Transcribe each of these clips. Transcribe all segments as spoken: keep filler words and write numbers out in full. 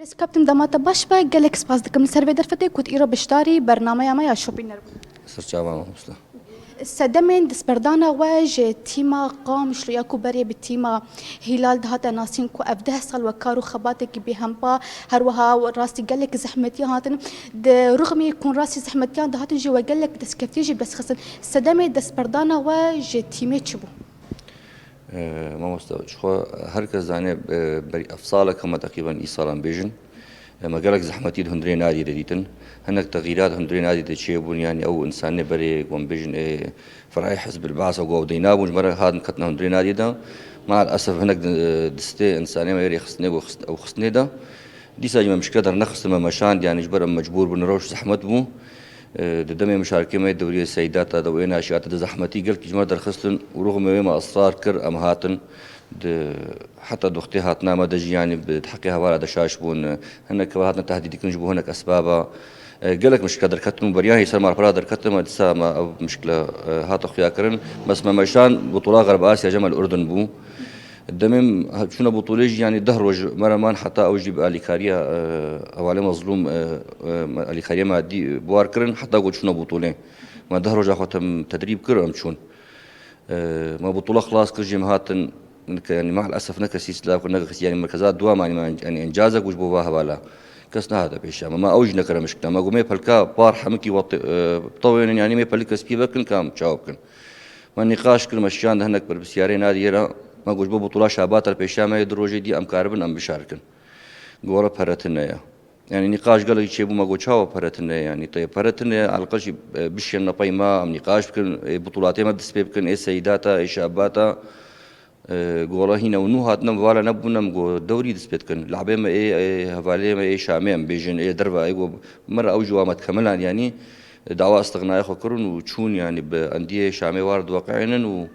Ez Kaptin dema te baş be, gelek spas dikim li ser vê derfetê ku tu îro beşdarî bernameya me ya Şopîner bû. Serçava mamoste. Sedemên destberdana we ji tîma Qamişlo ya ku berê bi tîma Hîlal dihate nasîn ku ev deh sal we kar û xebatekî bêhempa, her wiha rastî gelek zehmetiyan hatin. Di rixmî ku rastî zehmetiyan dihatin jî we gelek destkeftî jî bi dest xistin. Sedemê destberdana we ji tîmê çi bû? Ee, mamoste, ji xwe her kes zane, e, berî ev salek hema teqrîben î salan bêjin. E, me gelek zehmetî di hundirê Nadiyê de dîtin. Hinek texîrat hundirê Nadiyê de çêbûn, yanî ew însanê berê, ku em bêjin, ê, ferayê Hizb el Ba'sa ku ew deyna bûn, ji me re hatin ketina hundirê Nadiyê de. Mael esef hinek di, distê însanê me yê rêxistinê bû, xist-, ew xistinê de. Dîsa jî me mişkile dernexistin, me meşand, yanî ji ber em mecbûr bûn, rewş zehmet bû. E, di demê mişarkê me dewriyê Seydata de û ê naşiyata de zehmetî gelkî ji me derxistin û rixmê wê me israr kir, em hatin. Di, heta di wextê hatina me de jî, yanî bi, di heqê hevala de şaş bûn. Hinek heval hatin tehdîd dikin ji bo hinek esbaba. E, gelek mişkile derketin û beriya hê ser malpera derketin, me dîsa me ev mişkile, e, hate xuya kirin. Bes me meşan butula Xerb Asya ji me li Urdun bû. Demê em çûne butulê jî, yanî deh roj me re man heta ew jî bi alîkariya, e, hevalê Mezlûm, e, e, alîkariya madî, e, bi war kirin, heta ku çûne butulê. Me deh roja xwe tem-, tedrîb kir, em çûn. E, me butula xilas kir jî em hatin, ke-, yanî, mael esef ne kesî silav kir, ne kesî, yanî, merkeza dua me, yanî, me, yanî, encazek û ji bo va hevala kes nehate pêşiya me. Me ew jî nekire mişkile. Me got, mê pelka par hemikî we te-, e, tewênin, yanî, mê pelik kes pî vekin, kam çawa bikin. Me nîqaş kir, me şiyand hinek berpirsiyarê Nadiyê re, me got, ji bo butula şabata li pêşiya me yê du rojê dî em karibin, em bişarkin. Gora pere tune ye. Yanî nîqaş gelek çêbû, me got, çawa pere tune ye? Yanî te pere tune ye, elqe jî, e, bişên me pey me, em nîqaş bikin, ê butulatê me dest pê bikin, ê seyidata, ê şabata. E, gora hîne û nû hatine, vala nebûne, em got, dewrî dest pê dikin. Labê me ê, ê hevalê me ê Şamê em bêjin, ê derve, ê got, me re ew jî wa me dikemilan, yanî dawa istiqnayê xwe kirin û çûn, yanî bi endiyê Şamê war diweqenin û,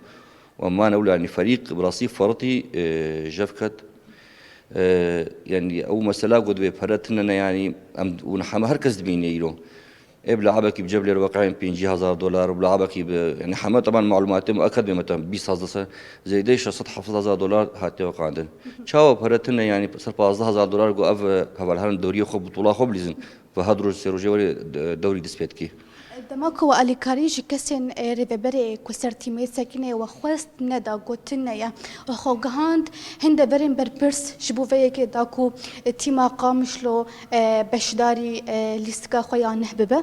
û em mane wila, yanî ferîq bi rastî feritî, e, jev ket. E, yanî ew mesela got, divê pere tune ne, yanî em û heme her kes dibîne îro. Ê bi le'ebekî bi ceblê re weqeyên pêncî hezar dolar, bi le'ebekî bi, yanî heme teban malûmatê mueked bê, me te bîst hezar, zeydê şeş sed heft sed hezar dolar hatiye weqandin. Çawa pere tune, yanî ser pazdeh hezar dolar got ev, e, hevalherin dewriyê xwe, butula xwe bilîzin. Ve her roj sê rojê werê, e, dewrî dest pê dikî. Dema ku we alîkarî ji kesên, e, rêveberê ku ser tîmê sekine we xwest neda, gotin ne ye. Xwe gihand hin deverên berpirs ji bo vê yekê da ku, e, tîma Qamişlo, e, beşdarî, e, lîstika xwe ya neh bibe?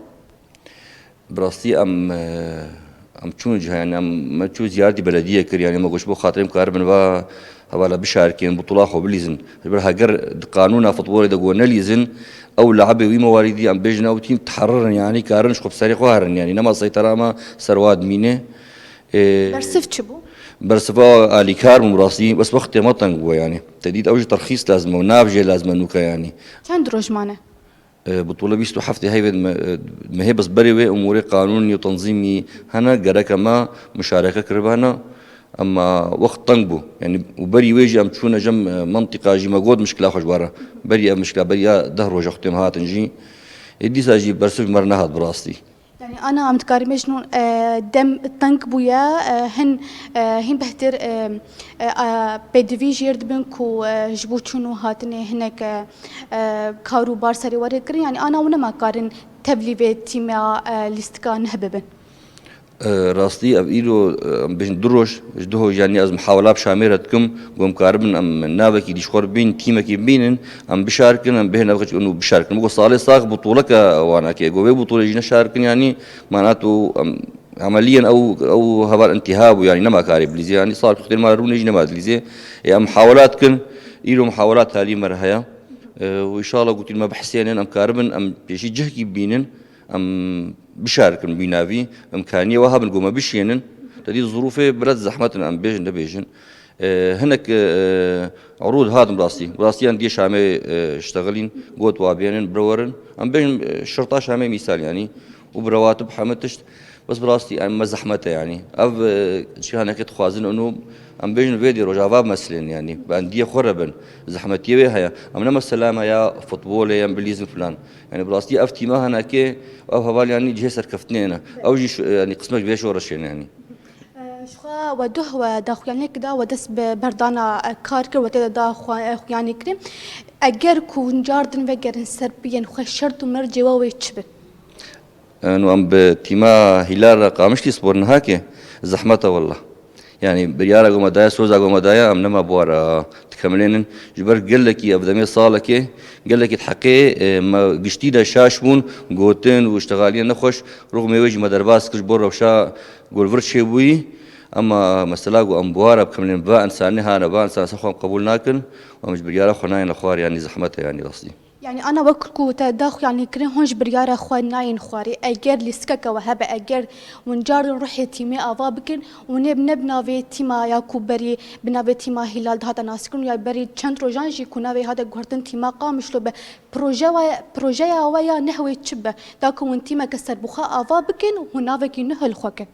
Bi rastî em, e, em çûn cih, yanî em, me çû ziyaretî belediyê kir, yanî me got, ji bo xatirê em karibin va hevala bişarkên, butula xwe bilîzin. Ji ber heger di qanûna futbolê de got nelîzin, ew le'ebê wî me warî dî, em bêjin ew tîm diheririn, yanî karin ji xwe bi serê xwe herin, yanî nema seytera me ser wa dimîne. Ê, Bersiv çi bû? Bersiva alîkar bû bi rastî, bes wextê me teng bû, yanî. Te dît ew jî terxîs lazim e, nav jê lazim e nûke, yanî. Çend roj mane? E, butule bîst û heftê heyvê me, e, me hê bes berê wê umûrê qanûnî û tenzîmî hene, gereke me muşareke kiribana, ema wext teng bû. Yanî û berî wê jî em çûne cem, e, mentiqa jî me got mişkila xwe ji we re. Berî ev mişkila beriya deh roja xwe têm hatin jî. Ê dîsa jî bersiv ji me re nehat bi rastî. Yanî ana em dikarin bêjin, e, dem teng bûye, e, hin, e, hin behtir, e, e, a, pêdivî jêr dibin ku, e, ji bo çûn û hatinê hinek, e, e, kar û bar serê werê kirin. Yanî ana û nema karin tevlî vê tîma, e, lîstika neh bibin. E, rastî ev îro, e, em bêjin du roj, ji du roj, yanî ez mihawela bi Şamê re dikim, ku em karibin em navekî dî ji xwe re bînin, tîmekî bînin, em bişarkin, em bihêne navekî û bişarkin. Ku salê sax butuleke wana ke, ku vê butulê jî neşarkin, yanî mana tu em emeliyen ew, ew heval intîha bû, yanî nema karê bilîzê, yanî sal xwedê ma rûnê jî nema dilîzê. Ê em mihawela dikin, îro mihawela talî me re heye. E, û înşallah gotî me bihsênin, em karibin, em pêşî cihkî bînin. Em bişarkin bînavî, imkaniyê we hebin ku me bişiyênin. Te dî zirûfê biraz zehmet in, em bêjin, nebêjin. E, hinek, e, urûd hatin bi rastî. Bi rastî em diyê Şamê, e, ştexilîn, got wa bênin, birewerin. Em bêjin, e, şirta Şamê mîsal yanî. Û bi rewatib heme tişt. Bes bi rastî em me zehmet e yanî. Ev, e, çi hanekê dixwazin û em bêjin vê dê rojava mesilên yanî. Bi endiyê xwe re bin. Zehmetiyê wê heye. Em ne mesela me ya futbolê, em bilîzin filan. Yanî bi rastî ev tîma hinekê, ev heval yanî cihê serkeftinê ne. Ew jî şu, yanî qismek vê şoreşê ne yanî. Ji xwe we duh we daxuyaniyek da we dest bi berdana, e, kar kir, we tê de da xwe, e, xuyanî kirî. Eger ku hûn cardin vegerin ser biyên xwe, şert û mercê we wê çi bin? Eno em bi tîma Hîlal re Qamişlî Spor niha ke zehmet e wela. Yanî biryara ku me daye, soza ku me daye, em nema bi wara dikemilênin. Ji ber gelekî ev demê salekê, gelekî di heqê, e, me giştî de şaş bûn, gotin û îştixaliyên nexweş, rûxmê wê jî me derbas kir ji bo rewşa ku li vir çêbûyî. Ema mesela ku em bi wara bikemilên va însanî hane, va însan ser xwe em qebûl nakin û em ji biryara xwe nayêne xwar, yanî zehmet e, yanî rastî. Yanî ana wek ku te daxuyanî kirin, hûn ji biryara xwe nayên xwarê. Eger lîstikeke we hebe, eger hûn cardin ruhê tîmê ava bikin, hûn ê ne bi navê tîma ya ku berî bi navê tîma Hîlal dihate naskirin ya berî çend rojan jî ku navê hate guhertin tîma Qamişlo be. Proje we, projeya we ya neh wê çi be? Da ku hûn tîmeke serbixwe ava bikin, hûn navekî nuh li xwe kin.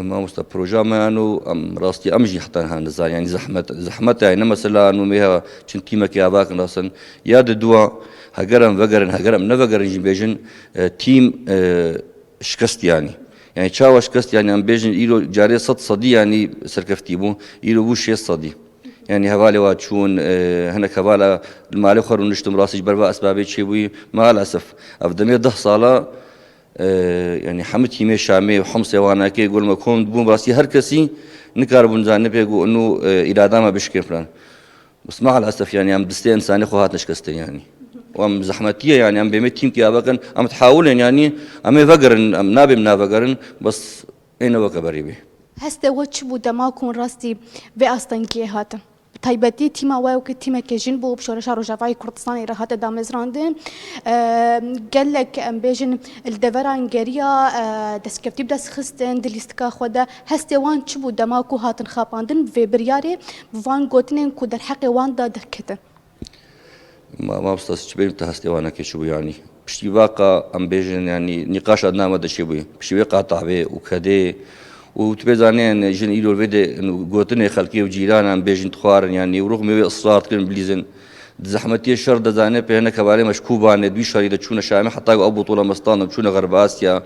Mamosta, proja me, ano, em rastî em jî heta niha nizan, yanî zehmet, zehmet e, ne mesela, ano, me ha çend tîmekê ava kin, rasten ya di dua, heger em vegerin, heger em nevegerin jî bêjin, e, tîm, e, şikest, yanî. Yanî çawa şikest, yanî em bêjin îro carê sed sedî, yanî serkeftî bû, îro bû şêst sedî. Yanî hevalê wa çûn, e, hinek hevala li malê xwe rûniştim, rastî ji ber va esbabê çêbûyî, maalesef. Ev demê deh sala, e, yanî hemû tîmê Şamê û Himsê wanakê gol me kom dibûn, rastî her kesî nikaribûn zanî pê ku inu, e, îrada me bişkên filan. Bes maalesef, yanî em distê însanê xwe hatin şikestin, yanî. Û em zehmetî ye, yanî em bêmê tîmkê ava kin, em dihawilên, yanî em ê vegerin, em nabêm navegerin, bes ê ne weke berê bê. Hestê we çi bû dema ku hûn rastî vê astengiyê hatin? Bi taybetî tîma we wekî tîmeke jin bû, bi şoreşa Rojavayê Kurdistanê re hate damezrandin. Eee, gelek, em bêjin, li deveran geriya, eee, destkeftî bi dest xistin di lîstika xwe de. Hestê wan çi bû dema ku hatin xapandin bi vê biryarê, bi van gotinên ku derheqê wan de derketin? Ma, mamosta, çi bêjim, te hestê wanekê çi bû, yanî? Piştî vaqa, em bêjin, yanî, nîqaşa di nav me de çêbûyî. Piştî wê qatavê û kedê û tu pê zanîn, jin îro vê de gotinê xelkê û cîranan bêjin dixwarin, yanî, û rûxmê wê israr dikin bilîzin. Di zehmetiyê şer de zanê pê hinek hevalê me ji Kobanê, di wî şerî de çûne Şamê, heta ku ew botola me standin, çûne Xerb Asya.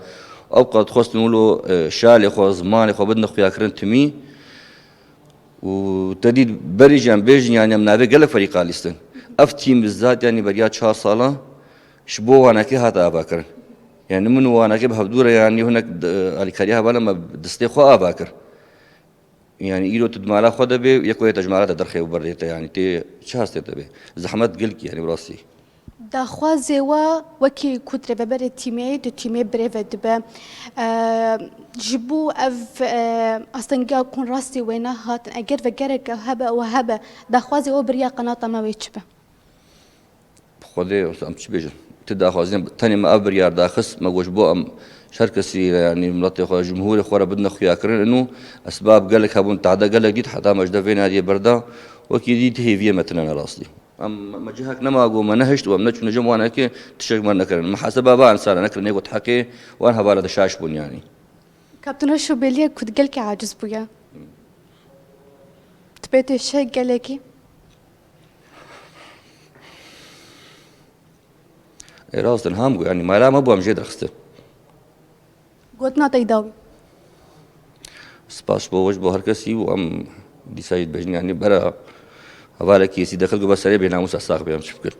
Ew qat dixwestin wilo, e, şalê xwe, zimanê xwe bidine xuyakirin timî. Û te dît berî jî em bêjin, yanî em navê gelek ferîqa lîstin. Ev tîm bizzat, yanî beriya çar sala ji bo wanekê hate avakirin. Yanî min û wanekê bi hevdû re, yanî hinek, e, alîkariya hevala me bi distê xwe ava kir. Yanî îro tu di mala xwe de bê, yek wê te ji mala te derxê û berdê te, yanî tê çi hastê te bê. Zehmet gelkî, yanî bi rastî. Daxwazê we wekî ku di rêveberê tîmê, di tîmê birêve dibe. Eee, ji bo ev, eee, astengiya ku rastî wêne hatin, eger vegereke hebe û hebe, daxwazê we beriya qenata me wê çi be? Xwedê, em çi bêjin? Ti daxwazî ne, tenê me ev biryar daxist, me got ji bo em ji her kesî re, yanî miletê xwe, cumhûrê xwe re bidine xuyakirin. Ino esbab gelek hebûn, tehde gelek dît, heta me ji de vê nadiyê berda, wekî dît hêviyê me tine ne rastî. Em, me cihek nema ku me nehişt û em neçûne cem wanekê tiştek me nekirin. Mihaseba va insana nekirin, ê ku di heqê wan hevala de şaş bûn, yanî. Kaptîna Şobeliyê ku di gelkê aciz bûye. Tu pê tê şe gelekî. Ê, rast in, ham ku, yanî, mala me bû, em jê derxistin. Gotina te yî dawî. Spas bo we, ji bo her kesî û em dîsa jî dibêjin, yanî bera hevalekî êsî dexil ku be serê bênamûsa sax bê, em çi bikin?